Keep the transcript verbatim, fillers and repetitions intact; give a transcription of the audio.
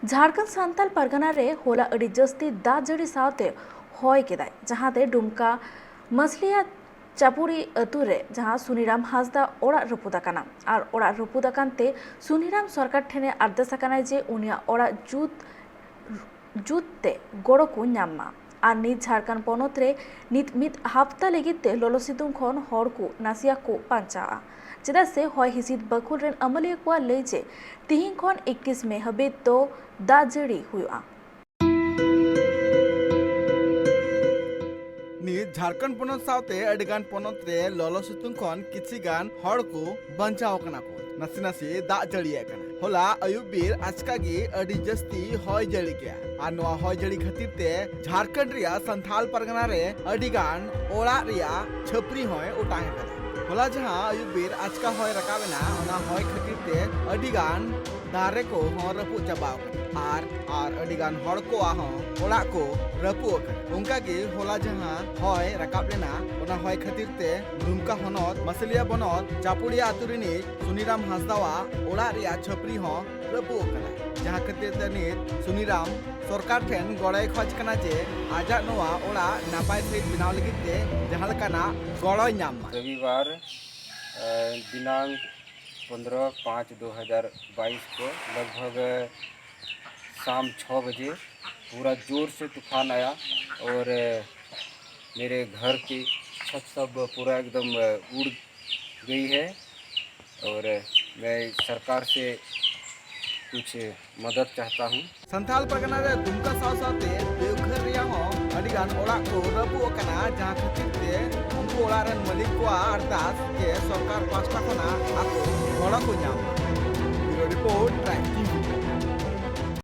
ᱡᱷᱟᱲᱠᱷᱚᱸᱰ ᱥᱟᱱᱛᱟᱞ ᱯᱟᱨᱜᱟᱱᱟ ᱨᱮ ᱦᱚᱞᱟ ᱟᱹᱰᱤ ᱡᱟᱹᱥᱛᱤ ᱫᱟᱜ ᱡᱟᱹᱲᱤ ᱥᱟᱶᱛᱮ ᱦᱚᱭ ᱠᱮᱫᱟᱭ, ᱡᱟᱦᱟᱸ ᱛᱮ ᱰᱩᱢᱠᱟ ᱢᱟᱥᱞᱤᱭᱟ ᱪᱟᱯᱩᱨᱤ ᱟᱹᱛᱩ ᱨᱮ ᱡᱟᱦᱟᱸ ᱥᱩᱱᱤᱨᱟᱢ ᱦᱟᱸᱥᱫᱟ ᱚᱲᱟᱜ ᱨᱟᱹᱯᱩᱫ ᱟᱠᱟᱱᱟ᱾ ᱟᱨ ᱚᱲᱟᱜ ᱨᱟᱹᱯᱩᱫ ᱟᱠᱟᱱ ᱛᱮ ᱥᱩᱱᱤᱨᱟᱢ ᱥᱚᱨᱠᱟᱨ ᱴᱷᱮᱱᱮ ᱟᱨᱫᱟᱥ ᱟᱠᱟᱱᱟᱭ ᱡᱮ ᱩᱱᱤᱭᱟᱜ ᱚᱲᱟᱜ ᱡᱩᱛ ᱡᱩᱛ ᱛᱮ ᱜᱚᱲᱚ ᱠᱚ ᱧᱟᱢ ᱢᱟ᱾ ᱟᱨ ᱱᱤᱛ ᱡᱷᱟᱲᱠᱷᱚᱸᱰ ᱯᱚᱱᱚᱛ ᱨᱮ ᱱᱤᱛ ᱢᱤᱫ ᱦᱟᱯᱛᱟ ᱞᱟᱹᱜᱤᱫ ᱛᱮ ᱞᱚᱞᱚ ᱥᱤᱛᱩᱝ ᱠᱷᱚᱱ ᱦᱚᱲ ᱠᱚ ᱱᱟᱥᱮᱭᱟᱜ ᱠᱚ ᱵᱟᱧᱪᱟᱜᱼᱟ, ᱪᱮᱫᱟᱜ ᱥᱮ ᱦᱚᱭ ᱦᱤᱸᱥᱤᱫ ᱵᱟᱹᱠᱷᱩᱞ ᱨᱮᱱ ᱟᱹᱢᱟᱹᱞᱤᱭᱟᱹ ᱠᱚᱣᱟᱜ ᱞᱟᱹᱭ ᱡᱮ ᱛᱤᱦᱤᱧ ᱠᱷᱚᱱ ᱮᱠᱤᱥ ᱢᱮ ᱦᱟᱹᱵᱤᱡ ᱫᱚ ᱫᱟᱜ ᱡᱟᱹᱲᱤ ᱦᱩᱭᱩᱜᱼᱟ᱾ ᱱᱤᱛ ᱡᱷᱟᱲᱠᱷᱚᱸᱰ ᱯᱚᱱᱚᱛ ᱥᱟᱶᱛᱮ ᱟᱹᱰᱤ ᱜᱟᱱ ᱯᱚᱱᱚᱛ ᱨᱮ ᱞᱚᱞᱚ ᱥᱤᱛᱩᱝ ᱠᱷᱚᱱ ᱠᱤᱪᱷᱤ ᱜᱟᱱ ᱦᱚᱲ ᱠᱚ ᱵᱟᱧᱪᱟᱣ ᱠᱟᱱᱟ ᱠᱚ᱾ ᱱᱟᱥᱮ ᱱᱟᱥᱮ ᱫᱟᱜ ᱡᱟᱹᱲᱤᱭᱮᱫ ᱠᱟᱱᱟ᱾ ᱦᱚᱞᱟ ᱟᱹᱭᱩᱵ ᱵᱮᱨ ᱟᱪᱠᱟ ᱜᱮ ᱟᱹᱰᱤ ᱡᱟᱹᱥᱛᱤ ᱦᱚᱭ ᱡᱟᱹᱲᱤ ᱠᱮᱜᱼᱟ᱾ ᱟᱨ ᱱᱚᱣᱟ ᱦᱚᱭ ᱡᱟᱹᱲᱤ ᱠᱷᱟᱹᱛᱤᱨ ᱛᱮ ᱡᱷᱟᱲᱠᱷᱚᱸᱰ ᱨᱮᱭᱟᱜ ᱥᱟᱱᱛᱷᱟᱞ ᱯᱟᱨᱜᱟᱱᱟ ᱨᱮ ᱟᱹᱰᱤ ᱜᱟᱱ ᱚᱲᱟᱜ ᱨᱮᱭᱟᱜ ᱪᱷᱟᱹᱯᱨᱤ ᱦᱚᱸᱭ ᱚᱴᱟᱝ ᱟᱠᱟᱫᱟ᱾ ᱦᱚᱞᱟ ᱡᱟᱦᱟᱸ ᱟᱹᱭᱩᱵ ᱵᱮᱨ ᱟᱪᱠᱟ ᱦᱚᱭ ᱨᱟᱠᱟᱵ ᱮᱱᱟ, ᱚᱱᱟ ᱦᱚᱭ ᱠᱷᱟᱹᱛᱤᱨ ᱛᱮ ᱟᱹᱰᱤ ᱜᱟᱱ ᱫᱟᱨᱮ ᱠᱚ ᱦᱚᱸ ᱨᱟᱹᱯᱩᱫ ᱪᱟᱵᱟ ᱟᱠᱟᱱᱟ᱾ ᱟᱨ, ᱟᱨ ᱟᱹᱰᱤ ᱜᱟᱱ ᱦᱚᱲ ᱠᱚᱣᱟᱜ ᱦᱚᱸ ᱚᱲᱟᱜ ᱠᱚ ᱨᱟᱹᱯᱩᱫ ᱟᱠᱟᱱᱟ᱾ ᱚᱱᱠᱟ ᱜᱮ ᱦᱚᱞᱟ ᱡᱟᱦᱟᱸ ᱦᱚᱭ ᱨᱟᱠᱟᱵ ᱞᱮᱱᱟ, ᱚᱱᱟ ᱦᱚᱭ ᱠᱷᱟᱹᱛᱤᱨ ᱛᱮ ᱫᱩᱢᱠᱟ ᱦᱚᱱᱚᱛ ᱢᱟᱥᱟᱞᱤᱭᱟ ᱵᱚᱱᱚᱛ ᱪᱟᱯᱩᱲᱤᱭᱟ ᱟᱹᱛᱩ ᱨᱤᱱᱤᱡ ᱥᱩᱱᱤᱨᱟᱢ ᱦᱟᱸᱥᱫᱟᱣᱟᱜ ᱚᱲᱟᱜ ᱨᱮᱭᱟᱜ ᱪᱷᱟᱹᱯᱨᱤ ᱦᱚᱸ ᱨᱟᱹᱯᱩᱫ ᱟᱠᱟᱱᱟ, ᱡᱟᱦᱟᱸ ᱠᱷᱟᱹᱛᱤᱨ ᱛᱮ ᱱᱤᱛ ᱥᱩᱱᱤᱨᱟᱢ ᱥᱚᱨᱠᱟᱨ ᱴᱷᱮᱱ ᱜᱚᱲᱚᱭ ᱠᱷᱚᱡᱽ ᱠᱟᱱᱟ ᱡᱮ ᱟᱡᱟᱜ ᱱᱚᱣᱟ ᱚᱲᱟᱜ ᱱᱟᱯᱟᱭ ᱥᱟᱺᱦᱤᱡ ᱵᱮᱱᱟᱣ ᱞᱟᱹᱜᱤᱫ ᱛᱮ ᱡᱟᱦᱟᱸ ᱞᱮᱠᱟᱱᱟᱜ ᱜᱚᱲᱚᱭ ᱧᱟᱢ ᱢᱟ᱾ रविवार, अ, दिनांक पन्द्रह पाँच दो हज़ार बाईस को लगभग शाम छः बजे पूरा ज़ोर से तूफान आया और मेरे घर की छत सब पूरा एकदम उड़ गई है और मैं सरकार से कुछ मदद चाहता हूँ। ᱥᱟᱱᱛᱷᱟᱞ ᱯᱟᱨᱜᱟᱱᱟ ᱨᱮ ᱫᱩᱢᱠᱟ ᱥᱟᱶ ᱥᱟᱶᱛᱮ ᱫᱮᱣᱜᱷᱚᱨ ᱨᱮᱭᱟᱜ ᱦᱚᱸ ᱟᱹᱰᱤ ᱜᱟᱱ ᱚᱲᱟᱜ ᱠᱚ ᱨᱟᱹᱯᱩᱫ ᱟᱠᱟᱱᱟ, ᱡᱟᱦᱟᱸ ᱠᱷᱟᱹᱛᱤᱨ ᱛᱮ ᱩᱱᱠᱩ ᱚᱲᱟᱜ ᱨᱮᱱ ᱢᱟᱹᱞᱤᱠ ᱠᱚᱣᱟᱜ ᱟᱨᱫᱟᱥ ᱡᱮ ᱥᱚᱨᱠᱟᱨ ᱯᱟᱦᱴᱟ ᱠᱷᱚᱱᱟᱜ ᱟᱠᱚ ᱜᱚᱲᱚ ᱠᱚ ᱧᱟᱢ ᱢᱟ᱾ Bureau Report, Track TV᱾